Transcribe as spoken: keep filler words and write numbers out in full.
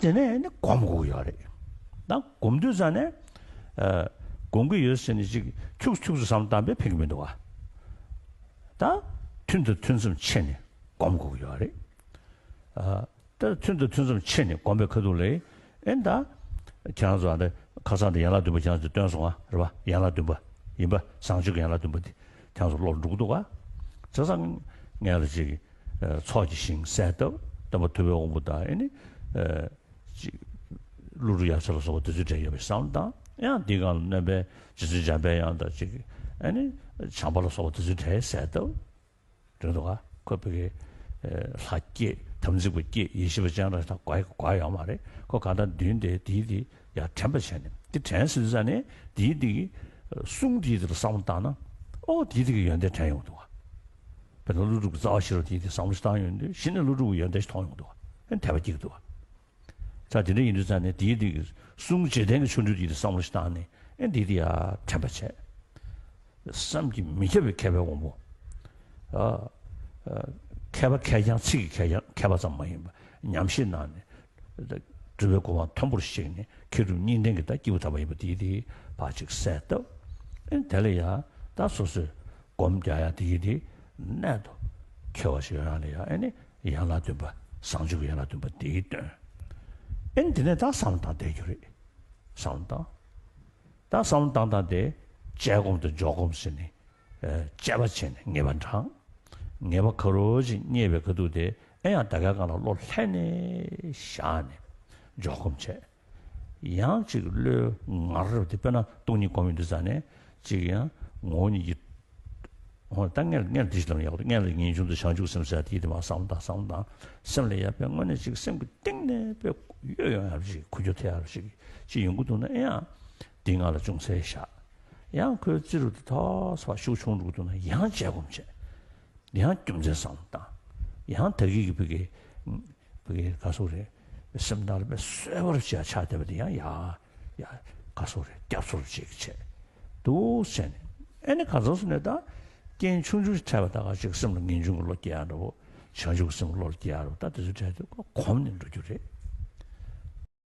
དེ་ནས་ནི་སྒོམ་དགོས་ཀྱི་ཡོད་རེད། ད་སྒོམ་དུས་ཙང་ནས་ཨ་སྒོམ་གྱི་ཡོད་ཟེར་ནས་ཅིག་ཁྱུག་ཁྱུག་ཙམ་བསམ་བློ་བཏང་པས་ཕན་གྱི་མི་འདུག་བ། ད་ཐུན་དང་ཐུན་མཚམས་ཕྱེ་ནས་སྒོམ་དགོས་ཀྱི་ཡོད་རེད། ཨ། ད་ཐུན་དང་ཐུན་མཚམས་ཕྱེ་ནས་སྒོམ་པའི་ཁ་ཐུག་ལ། ཨེ་ད། ཁྱེད་རང་ཚོ་ཨ་ད་ཁ་སང་དེ་ཡན་ལག་བདུན་པ་ཁྱེད་རང་ཚོས་སྟོན་སོང་ང་རེད་པ། ཡན་ལག་བདུན་པ་ཡིན་པ། བཟང་སྤྱོད་ཀྱི་ཡན་ལག་བདུན་པ་དེ་ཁྱེད་རང་ཚོ་བློར་འགྲོ་གི་འདུག་ག་བྱས་ཙང་ངས་ལ་ཅིག་ཚོགས་ཀྱི་ཞིང་གསལ་བཏབ། སྟོན་པ་ཐུབ་པའི་དབང་པོ་དང་ཨེ་ནི། ཅིག་ཀླུ་སྒྲུབ་ཡབ་སྲས་ལ་སོགས་པ་དེ་ཚོའི་གྲས་ཡོད་པའི་བསམ་བློ་བཏང་། ཡང་འདིའི་སྒང་ལ་སྣོན་པའི་རྗེ་བཙུན་འཇམ་པའི་དབྱངས་དང་ཅིག་ཨེ་ནི། བྱམས་པ་ལ་སོགས་པ་དེ་ཚོའི་གྲས་གསལ་བཏབ། རེད་འདུག་ག་ཁོ་བོད་ཀྱི་ལྷ་བསྐྱེད། དམ་ཚིག་པ་བསྐྱེད། ཡེ་ཤེས་པ་སྤྱན་རས་གཟིགས་དགོས་དགོས་ཡོད་མ་རེད། ཁོ་གང་ལྟར་མདུན་དེ་དེའི་དེ་ཡར་དྲན་པ་བྱས་ནས། དེ་དྲན་ཟེར་དུས་ཙ་ནས་དེའི་དེ་གསུང་དེའི་དེ་ལ་བསམ་བློ་བཏང་ན། ཨོ་དེའི་དེ་གི་ཡོན་ཏན་དྲན་ཡོང་འདུག་ག་དཔེར་ན་ཀླུ་སྒྲུབ་ཀྱི་རྩ་བ་ཤེས་རབ་དེའི་དེ་བསམ་བློ་ཞིག་བཏང་ཡོང་དུས་གཞི་ནས་ཀླུ་སྒྲུབ་ཀྱི་ཡོན་ཏན་ཞིག་མཐོང་ཡོང་འདུག་ག་ཨེ་དད་པ་སྐྱེ་གི་འདུག་ག་ད་དེ་འདྲ་ཡིན་དུས་ཙང་ནས་དེའི་དེ་གི་གསུང་རྗེས་དྲན་གྱི་ཆོ་འཕྲུལ་དེའི་དེ་བསམ་བློ་ཞིག་བཏང་ནས། ཨེ་འདི་དེ་ཡར་དྲན་པ་བྱས། བསམ་གྱིས་མི་ཁྱབ་པའི་མཁས་པའི་དབང་པོ། ཨ། ཨ། མཁས་པ་མཁས་ཀྱང་ཚིག་གི་མཁས་ཀྱང་མཁས་པ་ཙམ་མ་ཡིན་པ། ཉམས་བཞེས་གནང་ནས། སྒྲུབ་པའི་གོ་འཕང་མཐོན་པོར་གཤེགས་ནས་མཁས་གྲུབ་གཉིས་ལྡན་གྱི་ད་སྐྱེས་བུ་དམ་པ་ཡིན་པ་དེའི་དེ་ཕར་ཅིག་གསལ་བཏབ། ཨེ་དེ་ལ་ཡང་ད་སོ་སོས་སྒོམ་རྒྱག་ཡ་དེའི་དེ་གནད་དུ་འཁེལ་བ་ཞིག་ཡོང་ཡ་ལ་ཡང་ཨེ་ནི་ཡན་ལག་བདུན་པ། བཟང་སྤྱོད་ཀྱི་ཡན་ལག་བདུན་པ་དེའི་སྟོན། ཨེ་ནི་དེ་ནས་ད་བསམ་བློ་བཏང་བསྡད་རྒྱུ་རེད། བསམ་བློ་བཏང་། ད་བསམ་བློ་བཏང་སྟངས་དེ་དཔྱད་སྒོམ་དང་འཇོག་སྒོམ་ཟེར་ནས། ཨ། དཔྱད་པ་བྱས་ནས་ངེས་པ་དྲངས། ངེས་པ་ག་རེ་ཅིག་རྙེད་པའི་ཁ་ཐུག་དེ་ཨེ་ཡང་ད་གའི་སྒང་ལ་བློ་ལྷན་ནེ་བཞག་ནས་འཇོག་སྒོམ་བྱས། ཡང་ཅིག་བློའི་ངར་རབ་དེ། དཔེར་ན་སྟོང་ཉིད་སྒོམ་ཡོང་དུས་ཙ་ནས་ཅིག་ཡང་ངོ་བོ་ཉིད་ཀྱི། འོ་ད་སྔོན་ལ་སྔོན་ལ་དེ་ཞིག་ལ་ཡག་འདུག་སྔོན་ལ་ངེས་འབྱུང་དང་བྱང་ཆུབ་སེམས་ཟེར་དེ་དེ་མར་བསམ་བློ་བཏང་། བསམ་བློ་བཏང་། སེམས་ལ་ཡར་དཔེ་དངོས་གནས་ཅིག་སེམས་ཀྱི་གཏིང་ནས་དཔེ་གཡོ་ཡོང་ཡག་ཅིག་འགུལ་སྐྱོད་ཐེབས་ཡག་ཅིག་ཅིག་ཡོང་གི་འདུག་ན། ཨེ་ཡང་དེའི་སྒང་ལ་ཅུང་ཟད་བཞག་ཡང་ཁོའི་རྩིས་རུ་དེ་ཏོག་ཙམ་ཤུགས་ཆུང་འགྲོ་གི་འདུག་ན། ཡང་དཔྱད་སྒོམ་བྱས། ཡང་རྒྱུ་མཚན་བསམ་བློ་བཏང་། ཡང་ད་གིན་གྱི་བོད་ཀྱི་བོད་ཀྱི་ག་ཟེར་རེད། སེམས་ནང་ལ་དཔེ་གསོད་པར་བྱེད་ཡ་ཆགས་བསྡད་པ་དེ་ཡང་ཡ་ཡ་ག་ཟེར་རེད། སྐྱབས་སུ་མཆི་བྱས་འདུག་ཟེར་ནས། ཨེ་ནི་ག་ཚོད་སོང་ནས་ད་རྐྱེན་ཆུང་ཆུང་ཞིག་འཕྲད་པ་ད་ག་ཅིག་སེམས་ལ་ངེས་འབྱུང་གི་བློ་སྐྱེ་ཡ་འདྲ་བོ། བྱང་ཆུབ་ཀྱི་སེམས་ཀྱི་བློ་སྐྱེ་ཡ་འདྲ་བོ། ད་དེ་ཚོ་འཕྲད་དུས་ཁོ་གོམས་ནས་འགྲོ་རྒྱུ་རེད།